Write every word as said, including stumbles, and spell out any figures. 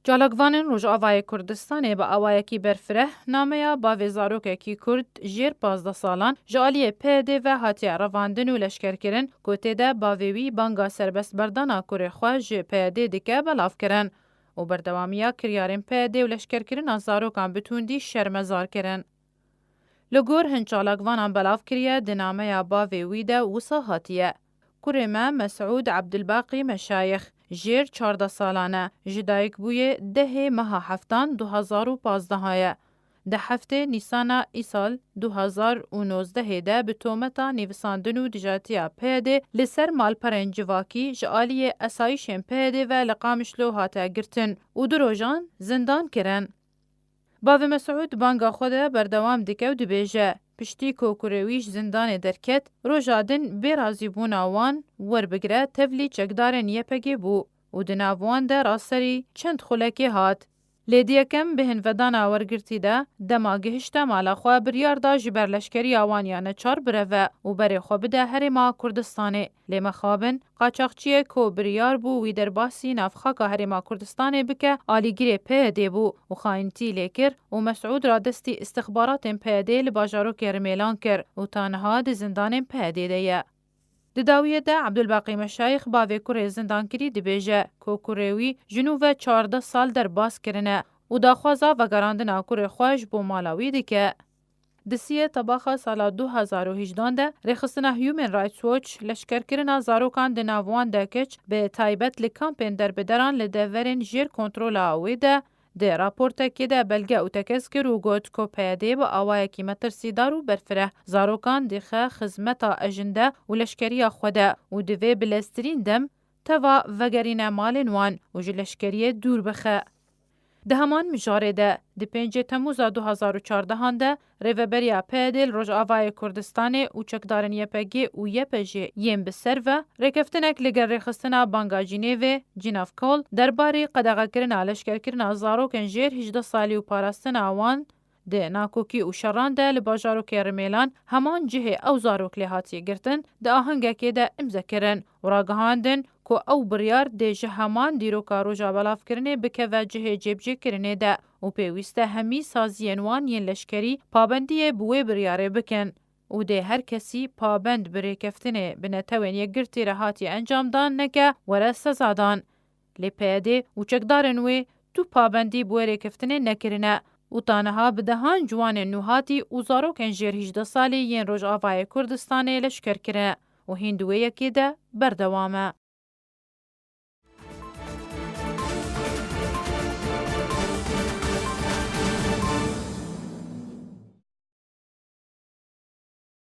Çalakvanên Rojavayê Kurdistanê bi awayekî berfireh nameya bavê zarokekî Kurd jêr pazdeh salan ji aliyê P Y D ve hatiye revandin û leşkerkirin, ku tê de bavê wî banga serbestberdana kurê xwe ji P Y D dike, belav kirin û berdewamiya kiryarên P Y D û leşkerkirina zarokan bi tundî şermezar kirin. Li gor hin çalakvanan belav kiriye, di nameya bavê wî de wisa hatiye: Kurê me Mesûd Ebdulbaqî Meşayix jêr çardeh salan e, ji dayik bûyê dehê meha heftan du hazar û pazdeh ye. Di heftê Nîsana îsal du hazar û nozdehê de bi tometa nivîsandin û dijatiya P Y D li ser malperên civakî ji aliyê esayîşên P Y D ve li Qamişlo hate girtin û du rojan zindan kirin. Bavê Mesûd banga xwe de berdewam dike û dibêje, piştî ku kurê wî ji zindanê derket, roja din bê razîbûna wan werbigire tevlî çekdarên Y P G bû û di nav wan de raserî çend xulekê hat. Lê di yekem bêhnvedana wergirtî de, dema gihişte mala xwe, biryar da ji ber leşkeriya wan ya neçar bireve û berê xwe bide herêma Kurdistanê. Lê mexabin, qaçaxçiyek ku biryar bû wî derbasî navxaka Herêma Kurdistanê bike, alîgirê P Y D bû û xayintî lê kir û Mesûd radestî istixbaratên P Y D li bajarokê Rimêlan kir û ta niha di zindanên P Y D de ye. Di dawiyê de Ebdulbaqî Meşayix, bavê kurê zindankirî, dibêje ku kurê wî ji nû ve çardeh sal derbas kirine û daxwaza vegerandina kurê xwe ji bo mala wî dike. Di siyê tebaxa sala du hazar û hejdan de rêxistina Human Rights Watch leşkerkirina zarokan di nav wan de kiç, bi taybet li kampên derbideran li deverên jêr kontrola wê de, di raportekê de belge û tekez kir û got ku P Y D bi awayekî metirsîdar û berfireh zarokan dixe xizmeta ejinde û leşkeriya xwe de û divê bi leztirîn dem teva vegerîne malên wan û ji leşkeriyê dûr bixe. Di heman mijarê de, di pêncê Temûza du hazar û çardehan de Rêveberiya P Y D li Rojavayê Kurdistanê û çekdarên Y P G û Y P J yên bi ser ve rêkeftinek li gel rêxistina Banga Cinêvê, Cinevcol, derbarê qedexekirina leşkerkirina zarokên jêr hejdeh salî û parastina wan di nakokî û şeran de li bajarokê Rimêlan, heman cihê ew zarok lê hatiye girtin, di ahengekê de îmze kirin û ragihandin ku ew biryar dê ji heman dîroka roja belavkirinê bikeve cihê cêbicêkirinê de û pêwîst e hemî saziyên wan yên leşkerî pabendiyê bi wê biryarê bikin û dê her kesî pabend bi rêkeftinê bi Netewên Yekgirtî re hatiye encamdan neke were sezadan. Lê P Y D û çekdarên wê tu pabendî bi wê rêkeftinê nekirine û ta niha bi dehan ciwanên nûhatî û zarokên jêr hejdeh salî yên Rojavayê Kurdistanê leşker kirine û hîn di wê yekê de berdewam e.